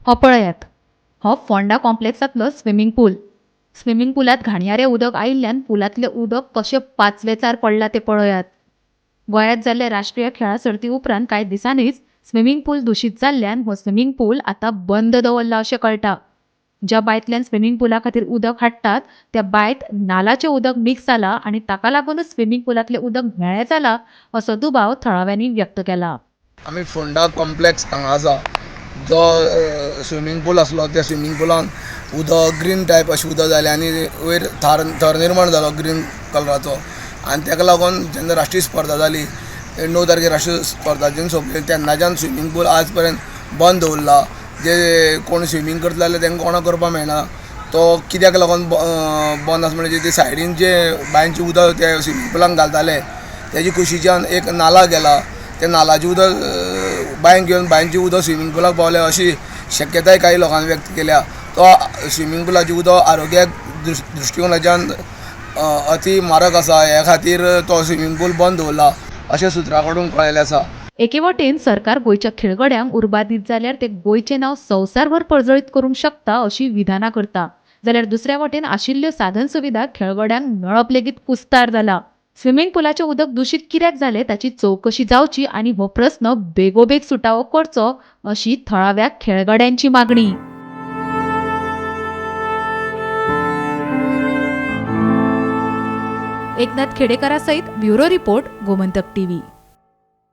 हो पळयात, हो फोंडा कॉम्प्लेक्सांतलो स्विमींग पूल. स्विमींग पुलांत घाणयारें उदक आयिल्ल्यान पुलांतलें उदक कशें पाचवेचार पडलां तें पळयात. गोंयांत जाल्ल्या राष्ट्रीय खेळां सर्ती उपरांत कांय दिसांनीच स्विमींग पूल दुशीत जाल्ल्यान हो स्विमींग पूल आतां बंद दवरला अशें कळटा. ज्या बांयतल्यान स्विमींग पुला खातीर उदक हाडटात त्या बांयत नालाचें उदक मिक्स जालां आनी ताका लागूनच स्विमींग पुलांतलें उदक म्हेळें जालां असो दुबाव थळाव्यांनी व्यक्त केला. आमी फोंडा कॉम्प्लेक्स हांगा आसा, जो स्विमींग पूल आसलो त्या स्विमींग पुलान उदक ग्रीन टायप अशें उदक जालें आनी वयर थर थर निर्माण जालो ग्रीन कलराचो आनी ताका लागून जेन्ना राष्ट्रीय स्पर्धा जाली 9 तारखेर राष्ट्रीय स्पर्धा जेन्ना सोंपली तेन्नाच्यान स्विमींग पूल आज पर्यंत बंद दवरला. जे कोण स्विमींग करतले जाल्यार तांकां कोणाक करपाक मेळना. तो कित्याक लागून बंद आसा म्हणजे ते सायडीन जे बांयचें उदक ते स्विमींग पुलान घालताले तेजे कुशीच्यान एक नाला गेला, त्या नालाचें उदक बांयक घेवन बांयचें उदक स्विमींग पुलाक पावलें अशी शक्यताय काही लोकांनी व्यक्त केल्या. तो स्विमींग पुलाचें उदक आरोग्याक दृश्टिकोनाच्यान अति मारक आसा, ह्या खातीर तो स्विमींग पूल बंद दवरला अशें सुत्रां कडून कळिल्लें आसा. एके वटेन सरकार गोंयच्या खेळगड्यांक उर्बा दीत जाल्यार ते गोंयचें नांव संवसारभर पर्जळीत करूंक शकता अशी विधानां करता, जाल्यार दुसऱ्या वटेन आशिल्ल्यो साधन सुविधा खेळगड्यांक मेळप लेगीत कुस्तार जाला. स्विमींग पुलाचें उदक दुशीत कित्याक जालें ताची चवकशी जावची आनी हो प्रस्न बेगोबेग सुटावो करचो अशी थळाव्या खेळगड्यांची मागणी. एकनाथ खेडेकरा सहित ब्युरो रिपोर्ट, गोमंतक टीव्ही.